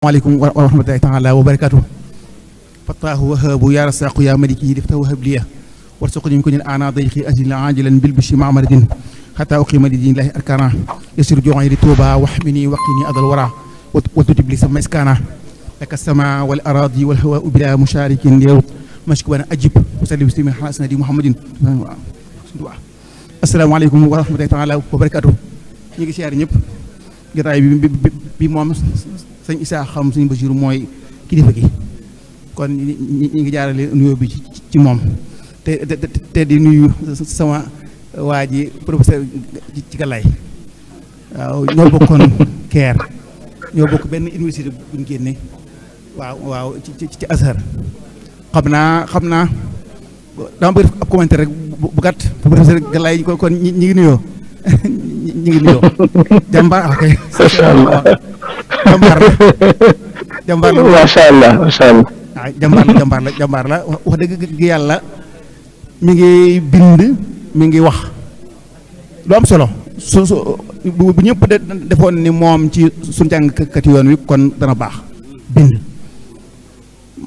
عليكم ورحمة الله تعالى وبركاته. فتاه وهاب يا رزاق يا ملكي لفته وهب لي وارزقني من كل الآن ضيقي أجل عاجلا بالبشر مع مرد حتى أقيم لدين الله أركانا يسر جوعي للتوبة واحمني وقني أذى الورى وتجب لي سما إسكانا لك السماء والأراضي والهواء بلا مشارك اليوم مشكوانا أجب وسلم مسلمين على سيدنا محمد. السلام عليكم ورحمة الله تعالى وبركاته. ñi siyaar ñëpp jotaay bi moom sëñ Issa xam sëñ Basiru mooy kilifa gi kon ñi ngi jaarale nuyoo bi ci moom te di nuyu sama waa ji professeur ci Galaye waaw ñoo bokkoon Caire ñoo bokk benn université buñ génne waaw ci Azhar xam naa dama bëgg ab commentaire rek bu gàtt professeur Galaye kon ñi ngi nuyoo ñu ngi nuyoo jàmbaar ok jàmbaar la macha allah jàmbaar la wax dëgg yàlla mi ngi bind mi ngi wax lu am solo su bu ñëpp defoon ni moom ci suñu jàngkat yoon wi kon dana baax bind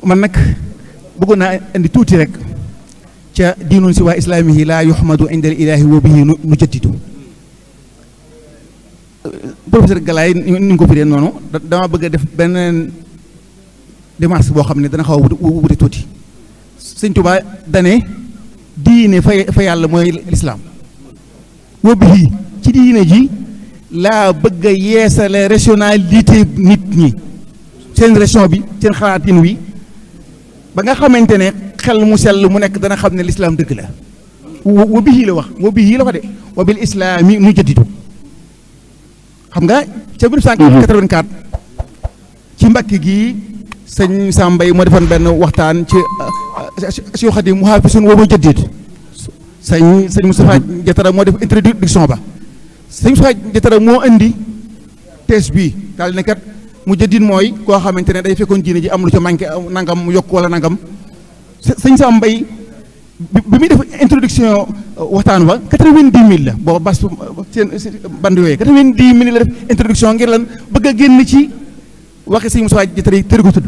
man nag bëggoon naa indi tuuti rek ca diinun si waa islaamihi laa yuhmadu inda al ilaahi wa bihi nu jaddidu professeur Galaye ni nga ko firee noonu dama bëgg a def benn démarche boo xam ne dana xaw a wute tuuti sëñ Tuubaa dane diine fa yàlla mooy lislaam wa bihi ci diine ji laa bëgg a yeesale rationalité nit ñi seen raison bi seen xalaatin wi ba nga xamante ne xel mu sell mu nekk dana xam ne lislaam dëgg la wa bihi la wax wa bihi la wax de wa bil islaami nu jaddidu xam nga ca 1984 ci Mbàkke gii sëñ Sambay moo defoon benn waxtaan ci Cheikh Khadim muhafisun wa mujaddid sëñ Moustapha Diatara moo def introduction ba sëñ Moustapha Diatara moo indi thèse bi daal ne kat mujaddid mooy koo xamante ne day fekkoon diine ji am lu ca manqué nangam mu yokk wala nangam sëñ Sambay bi muy def introduction waxtaan ba 90,000 la booba bas seen band yooyu 90,000 la def introduction ngir lan bëgg a génn ci waxi sëñ Moussa Diatara yi tëri ko tudd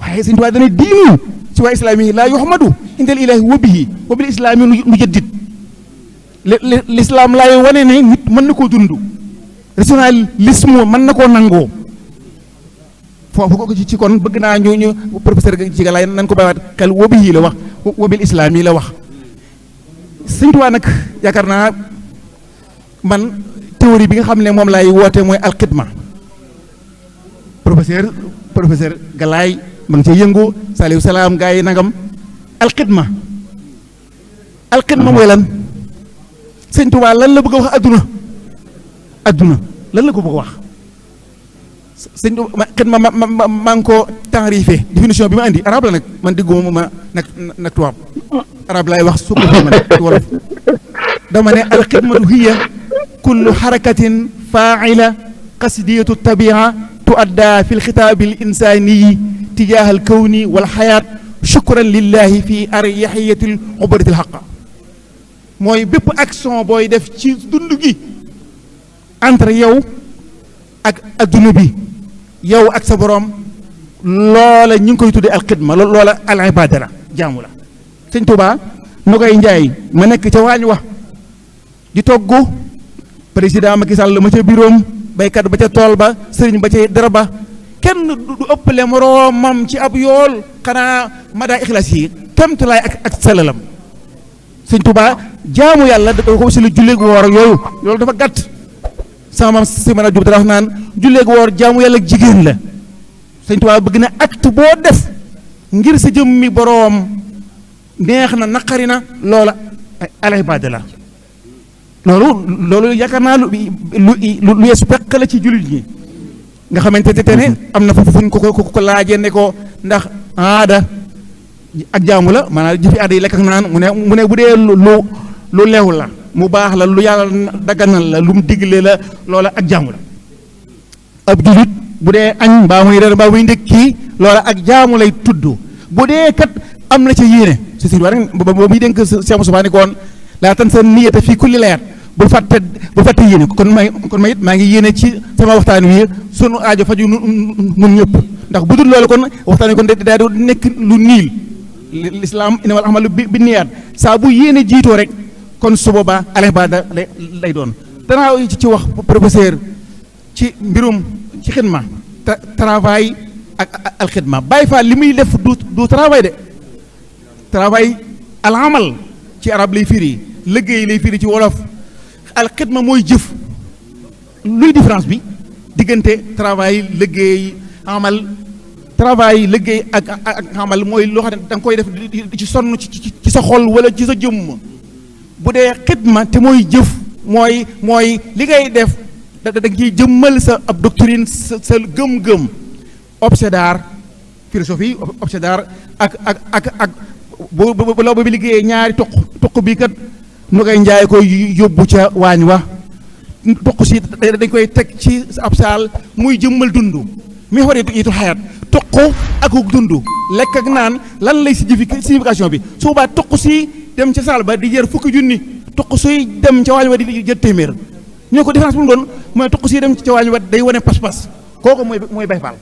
waaye sëñ Tuubaa dana diinu ci waa islaam yi laa yuhmadu indal ilaahi wa bihi wa bil islaam yi nu jaddid l'islam laay wane ne nit mën na koo dund rationalisme mën na koo nangoo foofu ko ci kon bëgg naa ñu professeur ci Galaye nañ ko bàyyiwaat xel wa bihi la wax wa bil islaam yi la wax sëñ Tuubaa nag yaakaar naa man théorie bi nga xam ne moom laay woote mooy alxidma professeur Galaye ma ngi cee yëngu Saliou Salaam gaa yi nangam alxidma mooy lan sëñ Tuubaa lan la bëgg a wax adduna lan la ko bëgg a wax sëñ xidma maa ngi ko taarifé définition bi ma andi arabe la nag man dégguma ma nag tubaab arabe laay wax suko ma ne ci wolof dama ne alxidmatu hiya kullu xarakatin faa'ila qasdiyatu tabia tuadda fi lxitaabi l insaniyi tijaha al kawni wal xayaat shukran lillahi fi aryaxiyati l ubadati l xaqa mooy bépp action booy def ci dund gi entre yow ak adduna bi yow ak sa borom loola ñu ngi koy tuddee alxidma loola al ibada la jaamu la sëñ Tuubaa nu koy njaay ma nekk ca waañ wa di togg président Macky Sall ma ca biroom baykat ba ca tool ba sëriñ ba ca dara ba kenn du ëppale moroomam ci ab yool xanaa madaa ixlaas yi kemtulaay ak salalam sëñ Tuubaa jaamu yàlla da ko si la julleeg woor ak yooyu loolu dafa gàtt sama maam si mën a jub dara wax naan julleeg woor jaamu yàlla ak jigéen la sëñ Tuubaa bëgg na acte boo def ngir sa jëmmi boroom neex na naqari na loola al ibaada la loolu yaakaar naa lu yeesu peq la ci jullit ñi nga xamante ne am na foofu fuñ ko laajee ne ko ndax aada ak jaamu la maanaam jëfi aada yi lekk ak naan mu ne bu dee lu leew la mu baax la lu yàlla daganal la lu mu digle la loola ak jaamu la ab jullit bu dee añ mbaa muy reer mbaa muy ndékki loola ak jaamu lay tudd bu dee kat am na ca yéene si suñu war ba muy dénk Cheikh Moussa ni koon laa tan sa niyata fii kulli layat bu fàtte yéene kon may it maa ngi yéene ci sama waxtaan wi sunu aajo faju nun ñëpp ndax bu dul loolu kon waxtaan wi kon daa do nekk lu niil lislaam innamal a'maalu bi niyaat saa bu yéene jiitoo rek kon su boobaa al-ibaada lay doon danaa ci wax professeur ci mbirum ci xidma travail ak alxidma Baay Faal li muy def du travail de travail al amal ci arab lay firi liggéey lay firi ci wolof alxidma mooy jëf luy différence bi diggante travail liggéey amal travail liggéey ak amal mooy loo xam ne da nga koy def di ci sonn ci sa xol wala ci sa jëmm bu dee xidma te mooy jëf mooy li ngay def da nga ciy jëmmal sa ab doctrine sa gëm-gëm obsédar philosophie obsédar ak bu law ba bi liggéeyee ñaari toq bii kat nu ngay njaay koy yóbbu ca waañ wa toq si dañ koy teg ci ab saal muy jëmmal dund mi war yitu xayaat toq ak dund lekk ak naan lan lay signification bi su boobaa toq si dem ca saal ba di jër fukki junni toq suy dem ca waañ wa di jër téeméer ñoo ko différence bu mu doon mooy toq si dem ca waañ wa day wane pas-pas kooku mooy Baay Faal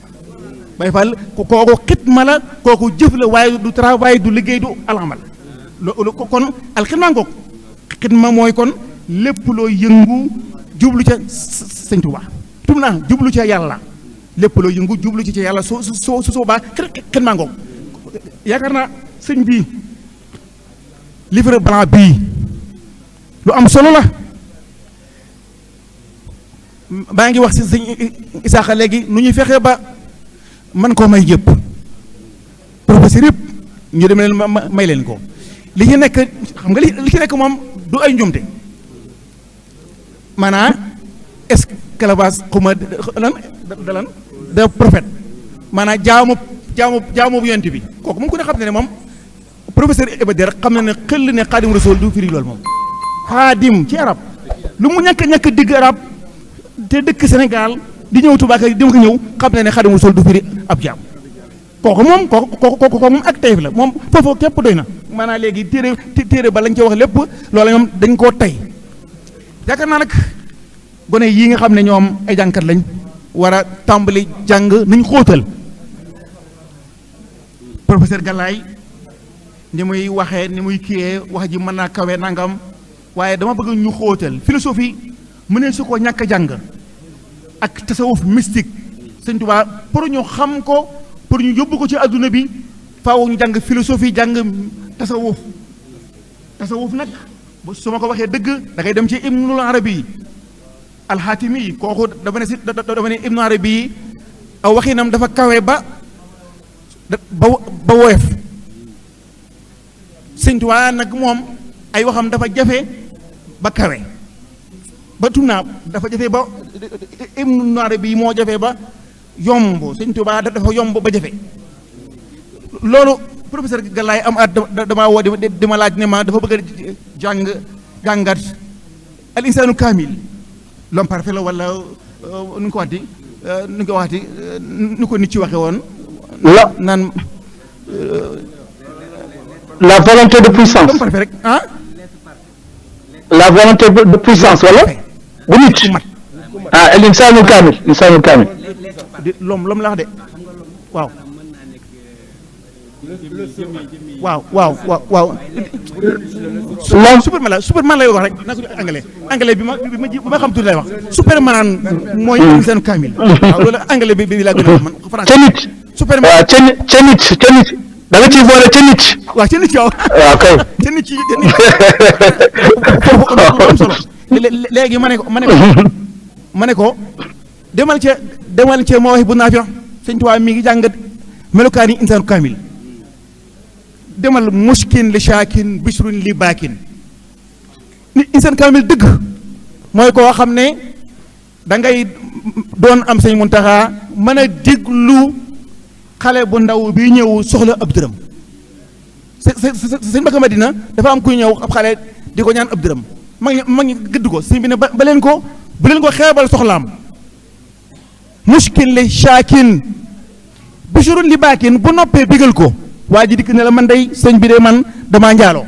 Baay Faal kooku xidma la kooku jëf la waaye du travail du liggéey du alamal loolu kon alxidma ngoog xidma mooy kon lépp loo yëngu jublu ca Sëñ Tuubaa tum naa jublu ca yàlla lépp loo yëngu jublu ci ca yàlla su soobaa xidma ngoog yaakaar naa sëñ bii livre blanc bii lu am solo la maa ngi wax si sëñ Isaaxa léegi nu ñuy fexe ba man koo may yëpp professeur yëpp ñu dem leen may leen ko li ci nekk xam nga li ci nekk moom du ay njumte maanaam esclavage xuma lan de prophète maanaam jaamu bu yonent bi kooku moom ku ne xam ne moom professeur Iba Der xam na ne xel ne xaadim rasul du firi loolu moom xaadim ci arab lu mu ñàkk digg arab te dëkk Sénégal di ñëw Tuubaa di ma ko ñëw xam na ne xaadim rasul du firi ab jaam kooku moom ak tayif la moom foofu képp doy na maanaam léegi téere ba lañ ci wax lépp loola ñoom dañ koo tey yaakaar naa nag gone yii nga xam ne ñoom ay jàngkat lañ war a tàmbali jàng nañ xóotal professeur Galaay ni muy waxee ni muy kiyee wax ji mën naa kawe nangam waaye dama bëgg ñu xóotal philosophie mu ne su ko ñàkk a jàng ak tasawuf mystique Sëñ Tuubaa pour ñu xam ko pour ñu yóbbu ko ci adduna bi faaw ñu jàng philosophie jàng tasawuf nag su ma ko waxee dëgg da ngay dem ci Ibnul Arabi alxaatimi kooku dafa ne Ibnu Arabi aw waxinam dafa kawe ba woyof Sëñ Tuubaa nag moom ay waxam dafa jafe ba kawe ba tunaa dafa jafe ba Ibnu Arabi moo jafe ba yomb Sëñ Tuubaa dafa yomb ba jafe loolu professeur Galaay am at damaa woo di ma laaj ne ma dafa bëgg a jàngat al insaanu kaamil l'homme parfait la wala nu ko waxti nu ko nit ci waxe woon naan la volonté de puissance l'homme parfait rek la volonté de puissance wala bu nit al insaanu kaamil l'homme la wax de waaw superman lay wax rek naa ko anglais bi ma xam tuuti lay wax superman mooy insaanu kaamil waaw loolu anglais bi laa gën a man français ca nit superman waaw ca nit da nga ciy boole ca nit waaw ca nit waaw kay ca nit foofu am solo léegi ma ne ko demal ca moo wax bu naafi Sëñ Tuubaa mi ngi jàngat melokaani insaanu kaamil demal muskin li shaakin bisrun li baakin ni insaan kaamil dëgg mooy koo xam ne da ngay doon am Sëñ Muntaxa mën a déglu xale bu ndaw bi ñëw soxla ab dërëm sëñ Mbàkke Madina dafa am kuy ñëw ab xale di ko ñaan ab dërëm mag ñi gëdd ko sëñ bi ne ba leen ko bu leen ko xeebal soxlaam muskin li shaakin bisrun li baakin bu noppee bigal ko waa ji dikk ne la man day sëñ bi de man damaa njaaloo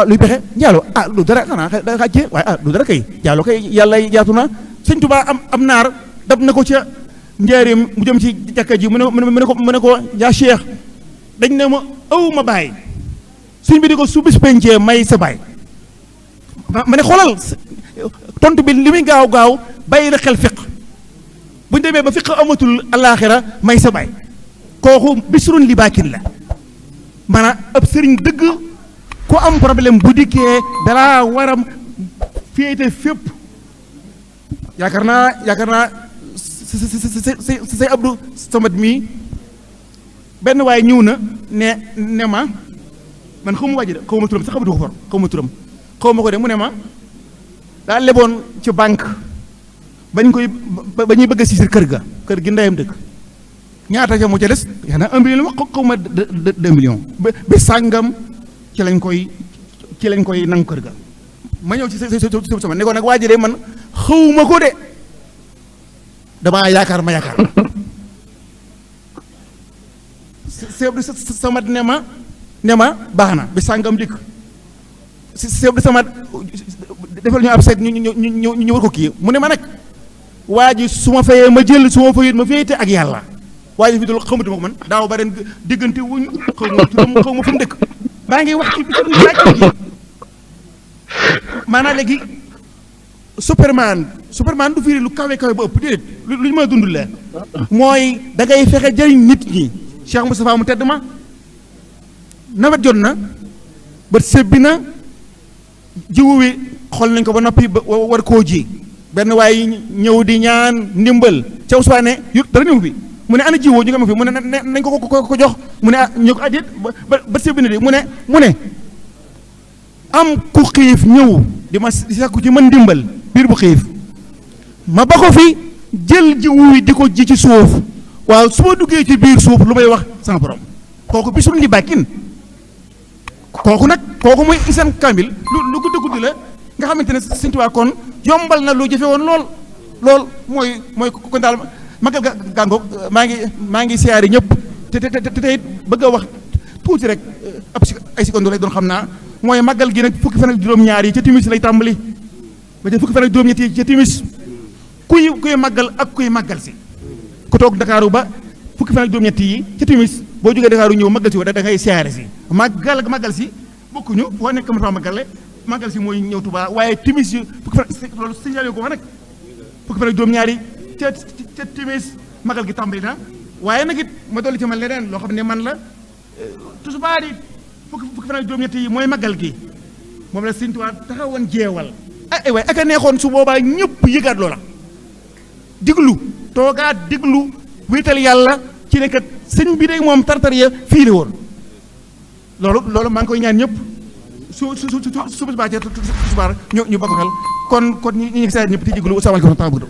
luy pexe njaaloo lu dara xanaa da xàccee waaye lu dara kay njaaloo kay yàlla yaatu na. sëñ Tuubaa am naar dab na ko ca njaareem mu jëm ci jàkka ji mu ne ko yaa Cheikh dañ ne ma aw ma bàyyi suñ bi di ko su bis pencee may sa baay ma ne xoolal tontu bi li muy gaaw gaaw bàyyi la xel fiq bu ñu demee ba fiq amatul alaaxira may sa baay kooku bisrun li baakin la maanaam ab sëriñ dëgg ku am problème bu dikkee dalaa war a féete fépp yaakaar naa say Abdou Samad mii benn waaye ñëw na ne ma man xaw ma wàjji de xaw ma turam sax xamatu ko for xaw ma turam xaw ma ko de mu ne ma daa leboon ci banque ba ñuy bëgg a siisir kër gi ndeyam dëkk ñaata ca mu ca des xanaa 1 million wax xaw ma 2 millions ba sàngam ci lañ koy nangu kër ga ma ñëw ci sama ne ko nag waa ji de man xawma ko de damaa yaakaar ma yaakaar seeb du sama ne ma baax na bi sàngam dikk seeb du sama defal ñu ab seet ñu war ko kii mu ne ma nag waa ji su ma fayee ma jël su ma fayee ma féete ak yàlla waa ji fi dul xamatuma ko man daaw ba ren diggante wuñ xaw ma fu mu dëkk maa ngi wax ci gi maanaam léegi Superman du firi lu kawe ba ëpp déedéet lu ñu mën a dund la mooy da ngay fexe jëriñ nit ñi Cheikh Moustapha mu tedd ma nawet jot na ba sebbi na jiwu wi xool nañ ko ba noppi ba war koo ji benn waaye ñëw di ñaan ndimbal ca Moustapha ne yu dara ñëw fi mu ne ana jiwoo ñu nga ma fi mu ne nañ ko jox mu ne ñu ko adit ba sebbi na di mu ne am ku xiif ñëw di ma di sakku ci mën ndimbal biir bu xiif ma ba ko fi jël jiwu wi di ko ji ci suuf waaw su ma duggee ci biir suuf lu may wax sama borom kooku bisul li bàkkin kooku mooy isan kamil lu guddi la nga xamante ne Sëñ Tuubaa kon yombal na lu jafe woon lool mooy kon daal magal gàngoog maa ngi siyaari ñëpp te it bëgg a wax tuuti rek ay seconde lay doon xam naa mooy magal gi nag fukki fan ak juróom-ñaar yi ca timis lay tàmbali ba ca fukki fan ak juróom-ñett yi ca timis kuy magal ak kuy magal si ku toog Dakaaru ba fukki fan ak juróom-ñett yi ca timis boo jógee Dakaaru ñëw magal si wa da ngay siyaare si magal si bokkuñu foo nekk ma magale magal si mooy ñëw Tuubaa waaye timis yi fukki fan loolu signalé ko wax nag fukki fan ak juróom-ñaar yi ca timis magal gi tàmbali na waaye nag it ma dolli ci man leneen loo xam ne man la tusubaar yi fukki fan ak juróom-ñett yi mooy magal gi moom la Sëñ Tuubaa taxawoon jeewal waaye ak a neexoon su boobaa ñëpp yëgaat loola diglu toogaat diglu wéetal yàlla ci ne kat sëñ bi de moom tartar ya fii la woon loolu maa ngi koy ñaan ñëpp su baa ca tusubaar ñu bokk xel kon ñi ngi seet ñëpp di diglu salaamaaleykum